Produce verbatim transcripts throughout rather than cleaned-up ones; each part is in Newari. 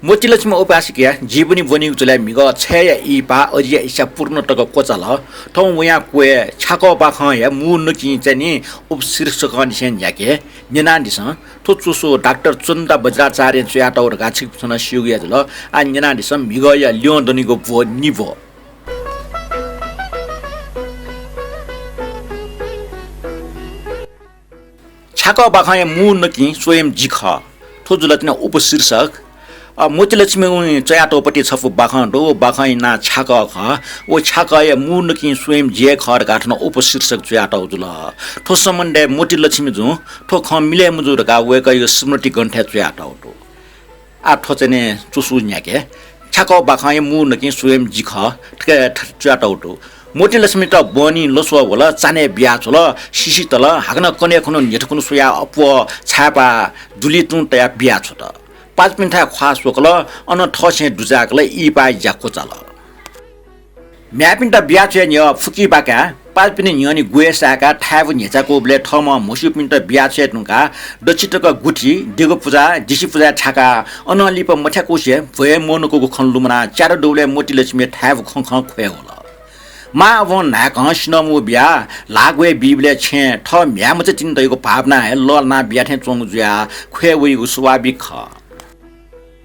मोतीलक्ष्मी उपासिकया जीवनी ब्वनीगु जुलय् म्हिगः छय्‌या इहिपाः अजिया इच्छा पूर्ण तक क्वचाल। थौं वयां क्वय् छ्याकः बाखंया मू नकिं चाहिँ नि उपशीर्षकंनिसें न्ह्याके। न्यनादिसँ। थ्व च्वसु डाक्टर चन्दा वज्राचार्यं च्वयातःगु धकाः छिकपिन्सं नं स्यूगु हे जुल। आः न्यनादिसँ म्हिगःया ल्यं दनिगु ब्व निब्व। छ्याकः बाखंया मू नकिं स्वयं जि खः। थ्व जुल चाहिँ उपशीर्षक। अ, मोतीलक्ष्मीं च्वयातःगु पति छपु बाखं दु, व बाखंया नां छ्याकः खः। व छ्याकःया मू नकिं स्वयं जि हे खः धकाः थन उपशीर्षक च्वयातःगु जुल। थ्व सम्बन्धय् मोतीलक्ष्मी जुं थ्व खँ मिलय् मजू धकाः वय्‌कःया स्मृति ग्रन्थय् च्वयातःगु दु। आः थ्व चाहिँ नि च्वसु न्ह्याके। छ्याकः बाखंया मू नकिं स्वयं जि खः, थुकी च्वयातःगु दु। मोतीलक्ष्मीत बहनी लसः वल, चान्हय् बियाछ्वल, सिसितल, हाकनं कन्हय् खुन्हु न्ह्यथु खुन्हु स्वयाः अप्वः छाय्‌पाः दुली तुं तयाः बियाछ्वत। पाजुपिन्थाय् ख्वाः स्वकल, अन थःछेँय् दुचाय्‌कल, इहिपाःया ज्या क्वचाल। म्ह्याय्‌पिन्त बियाछ्वये न्ह्यः फुकी बाकाः पाजुपिनि न्ह्यःने ग्वय् साय्‌काः थाय्‌बु न्ह्यचाकूबलय् थःम्हं म्हस्यूपिन्त बियाछ्वये धुंकाः दच्छि तक गुथि, देगु पुजा, दिसि पुजाय् छ्याकाः अनं लिपा मथ्याकुसे भ्वय् मवंकूगु खँ लुमनाः च्यादँ दुबलय् मोतीलक्ष्मी थाय्‌बु खँ खं ख्वय् वल। मां अबुं न्हाय्‌कं सिन्हःमू बियाः ल्हाः ग्वय् बीबलय् छेँय् थः म्ह्याय्‌मचा तिनि धइगु भावनां हे लःल्हानाः बिया थें च्वंगु जुयाः ख्वय् वइगु स्वाभाविक खः।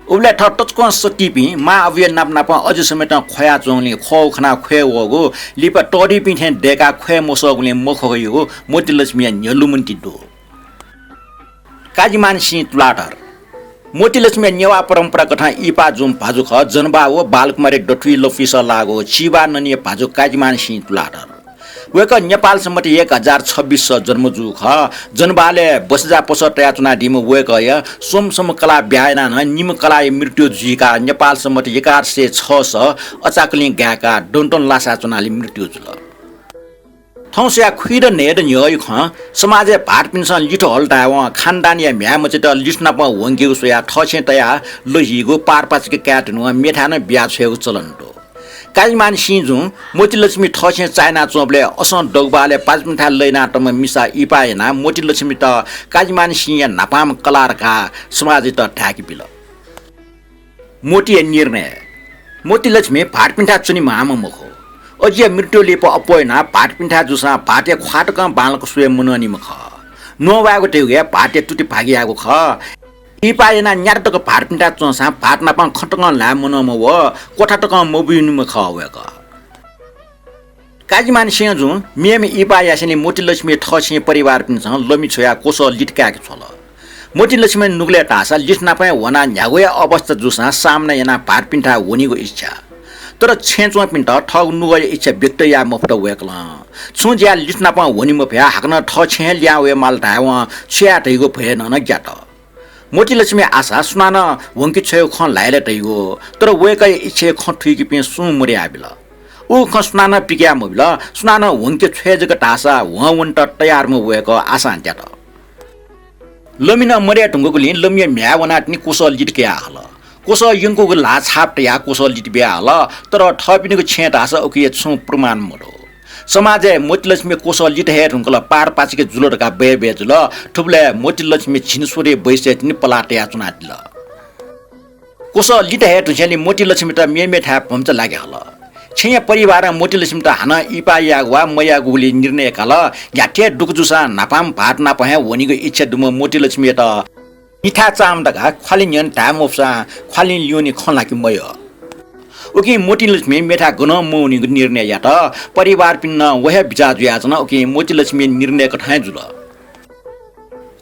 उबलय् थः तसकं सत्तीपिं मां अबुया नाप नापं अजि समेतं ख्वयाच्वंगुलिं ख्वःगु खनाः ख्वय् वःगु, लिपा तःधिपिं थें दय्‌काः ख्वये मसःगुलिं मख्वःगु मोतीलक्ष्मीया न्ह्यलुमन्ति दु। काजिमान सिंह तुलाधर। मोतीलक्ष्मीया नेवाः परम्परा कथं इहिपाः जूम्ह भाजु खः। जनबाः व बालकुमारी दथुइ लफुइसः लाःगु चिबाः ननिया भाजु काजिमान सिंह तुलाधर। वय्‌कः नेपाल सम्बत एक हजार छब्बिससं जन्म जूगु खः। जनबालय् बसजा पसः तयाच्वनादीम्ह वय्‌कःया स्वम्ह स्वम्ह कलाः ब्याहा यानाः नं निम्ह कलाःया मृत्यु जुइकाः नेपाल सम्बत एघार सय छसं अचाकलिं गाय्‌काः दंतन लासाय् च्वनालि मृत्यु जुल। थौं स्वयाः खुइदँ न्हय्‌दँ न्ह्यःया खँ, समाजय् भाःतपिन्सं लित हल धायेवं खानदानया म्ह्याय्‌मचात लित नाप वंकेगु स्वयाः थःछेँय् तयाः लहीगु, पारपाचुके काये धुनेवं मेथाय् नं बियाछ्वयेगु चलन दु। काजिमान सिंह जुं मोतीलक्ष्मी थःछेँय् चाःहिनाच्वंबलय् असं दगुबालय् पाजुपिन्थाय् लहिनातःम्ह मिसा इहिपाः यानाः मोतीलक्ष्मीत काजिमान सिंहया न्हापांम्ह कलाः धकाः समाजयात धाय्‌के बिल। मोतीया निर्णय। मोतीलक्ष्मी भाःतपिन्थाय् च्वने म्वाःम्ह मखु। अजिया मृत्युलिपा अप्वः यानाः भाःतपिन्थाय् जूसां भाःतया ख्वाः तकं बांलाक स्वये मनंनिम्ह खः। नवायेगु धइगु हे भाःतया तुति भागि यायेगु खः। इहिपाः यानाः न्यात तक भाःतपिन्थाय् च्वंसां भाःत नाप खँ तकं ल्हाये मनंम्ह व क्वथा तकं मबूनिम्ह खः वय्‌कः। काजिमान सिंह जुं मेम्ह इहिपाः यासेंलि मोतीलक्ष्मी थःछेँया परिवारपिन्सं लमि छ्वयाः क्वसः लित काय्‌के छ्वल। मोतीलक्ष्मी नुगलय् धाःसा लित नाप हे वनाः न्ह्यागुया अवस्था जूसां सामना यानाः भाःतपिन्थाय् वनीगु इच्छा। तर छेँय् च्वंपिन्त थःगु नुगःया इच्छा व्यक्त याये मफुत वय्‌कलं। छुं ज्याय् लित नाप वने मफयाः हाकनं थःछेँय् हे लिहां वये माल धायेवं छु याये धइगु भय नं, नं ग्यात। मोतीलक्ष्मीया आशा सुनानं वंके छ्वयेगु खँ ल्हाये ला धइगु, तर वय्‌कःया इच्छाया खँ थुइकीपिं सुं मदयाबिल। उगु खँ सुनानं पिकयामबिल। सुनानं वंके छ्वये जक धाःसा वं वनेत तयारम्ह वय्‌कः आशां त्यात। लमि नं मदये धुंकूगुलिं लमिया म्ह्याय् वनातिनि क्वसः लित कयाहल। क्वसः यंकूगु ल्हाः छाप तयाः क्वसः लित बियाहल, तर थःपिनिगु छेँय् धाःसा उकिया छुं प्रमाण मदु। समाजय् मोतीलक्ष्मी क्वसः लित हये धुंकल पारपाचुके जुल धकाः बय्‌बय् जुल। थुबलय् मोतीलक्ष्मी झिंस्वदँया बैसय् तिनि पलाः तयाच्वनादिल। क्वसः लित हये धुंसेंलि मोतीलक्ष्मीत मेमेथाय् भम्चा लाके हल। छेँया परिवारं मोतीलक्ष्मीत हानं इहिपाः यायेगु वा मयायेगु गुलि निर्णय काल। न्ह्याथे दुःख जूसां न्हापांम्ह भाःत नाप हे वनीगु इच्छा दुम्ह मोतीलक्ष्मीयात निथाय् चाःम्ह धकाः ख्वालि न्ह्यःने धाये मफुसां ख्वालिं ल्यूने खँ ल्हाके मयः। उकिं मोतीलक्ष्मी मेथाय् गनं मवनीगु निर्णय यात। परिवारपिन्त नं व हे बिचाः जुयाच्वन। उकिं मोतीलक्ष्मीया निर्णय कथं हे जुल।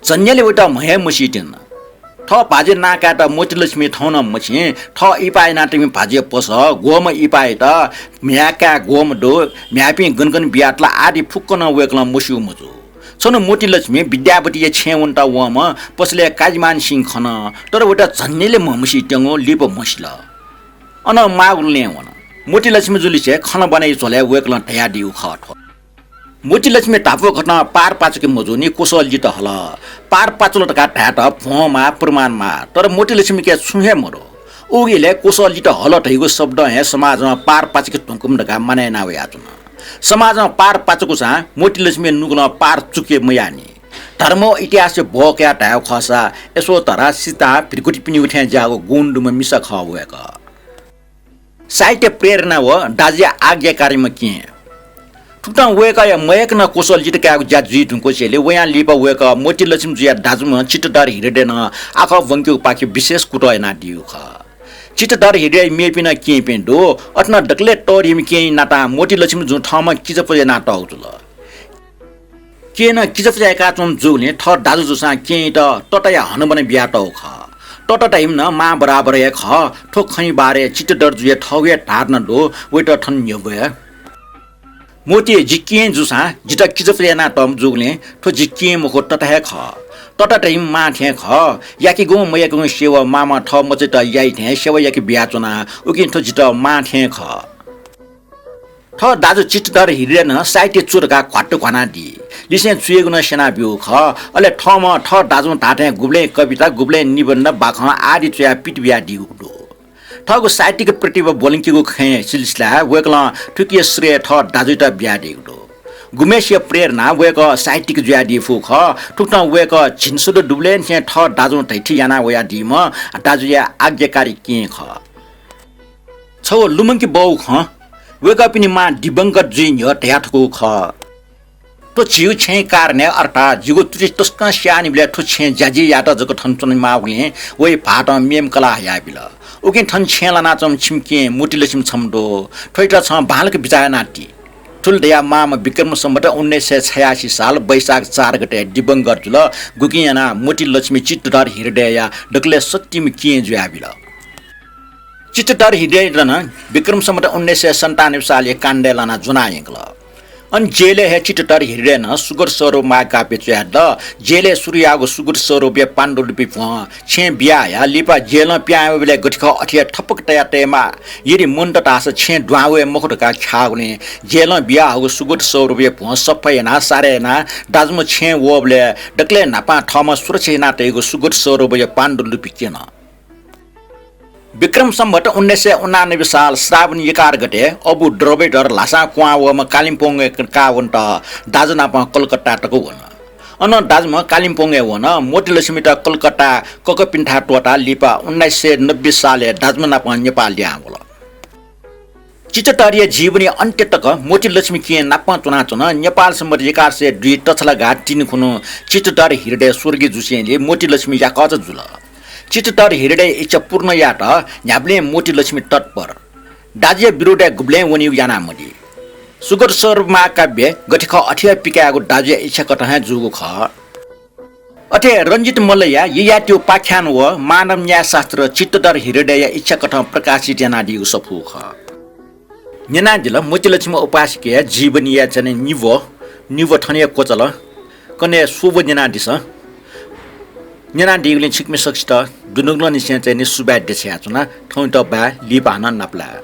झन्याले वइत म्हं हे मसीतिनि। थः भाजुया नां कायेत मोतीलक्ष्मी थौं नं मछिं। थः इहिपाः यानातःमि भाजुया पसः, ग्वम्ह इहिपाःयात म्ह्याय् काय् ग्वम्ह दु, म्ह्याय्‌पिं गन गन बियातल आदि फुक्क नं वय्‌कलं मस्यू मजू। छन्हु मोतीलक्ष्मी विद्यावतीया छेँय् वनेत वंम्ह पसलय् काजिमान सिंह खन, तर वइत झन्याले म्हं मसीत्यंगु लिपा म्हसिल। अनं माःगु लँय् वन। मोतीलक्ष्मी जुलिसे खँ ल्हानाबना झ्वलय् वय्‌कलं धयादीगु खः थ्व। मोतीलक्ष्मी धापू कथं पारपाचुके मजूनि क्वसः लित हल। पारपाचुल धकाः धायेत भ्वं माः, प्रमाण माः, तर मोतीलक्ष्मीके छुं हे मदु। उगु इलय् क्वसः लित हल धइगु शब्दं हे समाजं पारपाचुके धुंकूम्ह धकाः मानय् याना वयाच्वन। समाजं पारपाचुकूसां मोतीलक्ष्मीया नुगलं पार चुके मयानि। धर्म व इतिहासया भ्वः कयाः धायेगु खःसा यशोधरा सीता भृगुटिपिनिगु थें ज्याःगु गुण दुम्ह मिसा खः वय्कः। साहित्य प्रेरणा व दाजुया आज्ञाकारीम्ह केहेँ। थुकथं वय्कःया मयय्क नं कोसलजित कायेगु ज्या जुइ धुंकूसेंलि वयां लिपा वय्कः मोतीलक्ष्मी जुया दाजुम्ह चित्तधर हृदयं आखः ब्वंकेगुपाखे विशेष कुतः यानादीगु खः। चित्तधर हृदयया मेपिं नं केहेँपिं दु। अथे नं दकलय् तःधिम्ह केहेँ नातां मोतीलक्ष्मी जुं थःम्हं किजापुजा यानातःगु जुल। केहेँनं किजापुजा याकाच्वंम्ह जूगुलिं थः दाजु जूसां केहेँयात तताया हनाबना बियातःगु खः। तता धाइम्ह नं मां बराबर हे खः। थ्व खँया बारे चित्तधर जुया थःगु हे धारणा दु, वयात थन न्ह्यब्वये। मोती जि केहेँ जूसां जितः किजापुजा यानातःम्ह जूगुलिं थ्व जि केहेँ मखु, तता हे खः। तता धाइम्ह मां थें खः। याकेगुं मयाकेगुं सेवा मांम्ह थः मचायात याइ थें सेवा याके बियाच्वना, उकिं थ्व जितः मां थें खः। थः दाजु चित्तधर हृदयं साहित्य चु धकाः घ्वात्तु घ्वानादी। लिसें चुयागु नं स्यनाब्यूगु खः। अले थःम्हं थः दाजुं धाःथें गुबलें कविता, गुबलें निबन्ध, बाखं आदि च्वयाः पित बियादीगु दु। थःगु साहित्यिक प्रतिभा ब्वलंकेगु खँया सिलसिलाय् वय्कलं थुकिया श्रेय थः दाजुयात बियादीगु दु। गुम्हेसिया प्रेरणां वय्कः साहित्यिक जुयादी फु खः। थुकथं वय्कः झिंसुदु दुबलय् निसें थः दाजुं धइथी याना वयादीम्ह दाजुया आज्ञाकारी केहेँ खः। छगू लुमंके बहःगु खँ, वय्कःपिनि मां दिवंगत जुइ न्ह्यः धयाथकूगु खः। थ्व झीगु छेँया कारणय्, अर्थात् जिगु तुति तसकं स्याःनिबलय् थ्व छेँय् ज्याझी यायेत जक थन च्वनेमाःगुलिं वया भाःतं मेम्ह कलाः हयाबिल। उकिं थन छेँय् लानाच्वंम्ह छिमि केहेँ मोतीलक्ष्मी छम्ह दु। थ्वयात छं बांलाक बिचाः यानाति। थुलि धयाः मांम्ह विक्रम सम्वत उन्नाइस सय छयासी साल वैशाख चार गते दिवंगत जुल। गुकिं यानाः मोतीलक्ष्मी चित्तधर हृदयया दकलय् सत्तिम्ह केहेँ जुयाबिल। चित्तधर हृदययात नं विक्रम सम्वत उन्नाइस सय सन्तानब्बे सालया काण्डय् लानाः ज्वनाः यंकल। अन जेलय् हे चित्तधर हृदयं सुगत सौरभ महाकाव्य च्वयादिल। जेलय् सुरु याःगु सुगत सौरभया पाण्डुलिपि भ्वं छेँय् बिया हयाः लिपा जेलं पिहां वयेबलय् गथे खः अथे हे थपक तयाः तयेमाः। यदि मन्त धाःसा छेँय् दुहां वये मखु धकाः ख्याःगुलिं जेलं बियाहःगु सुगत सौरभया भ्वं सफा यानाः सारे यानाः दाजुम्ह छेँय् वःबलय् दकलय् न्हापां थःम्हं सुरक्षा यानातयागु सुगत सौरभया पाण्डुलिपि क्यन। विक्रम सम्वत उन्नाइस सय उनानब्बे साल श्रावण एघार गते अबु द्रवैधर ल्हासां क्वहां वःम्ह कालिम्पोङय् काः वनेत दाजु नाप कलकत्ता तक वन। अनं दाजुम्ह कालिम्पोङय् वन। मोतीलक्ष्मीत कलकत्ता ककापिन्थाय् त्वःताः लिपा उन्नाइस सय नब्बे सालय् दाजुम्ह नाप नेपाल लिहां वल। चित्तधरया जीवनया अन्त्य तक मोतीलक्ष्मी केहेँ नाप च्वनाच्वन। नेपाल सम्वत एघार सय दुई तछलाघात तिनि खुन्हु चित्तधर हृदय स्वर्गीय जुसेंलि मोतीलक्ष्मी याकःचा जुल। चित्तधर हृदय इच्छा पूर्ण यायेत न्ह्याबलें मोतीलक्ष्मी तत्पर। दाजुया विरोधय् गुबलें वनेगु याना मदी। सुगत सौरभ महाकाव्य गथे खः अथे हे पिकायेगु दाजुया इच्छा कथं हे जूगु खः। अथे रंजित मल्लया ययातिउपाख्यान व मानव न्यायशास्त्र चित्तधर हृदयया इच्छा कथं प्रकाशित यानादीगु सफू खः। न्यनादिल मोतीलक्ष्मी उपासिकाया जीवनीया चाहिँ निब्व, निब्व थन हे क्वचाल। कन्हय् स्वब्व न्यनादिसँ। न्यनादीगुलिं छिकपिं सकसित दुनुगलंनिसें चाहिँ नि सुभाय् देछानाच्वना। थौंयात बाय्, लिपा हानं नापलाये।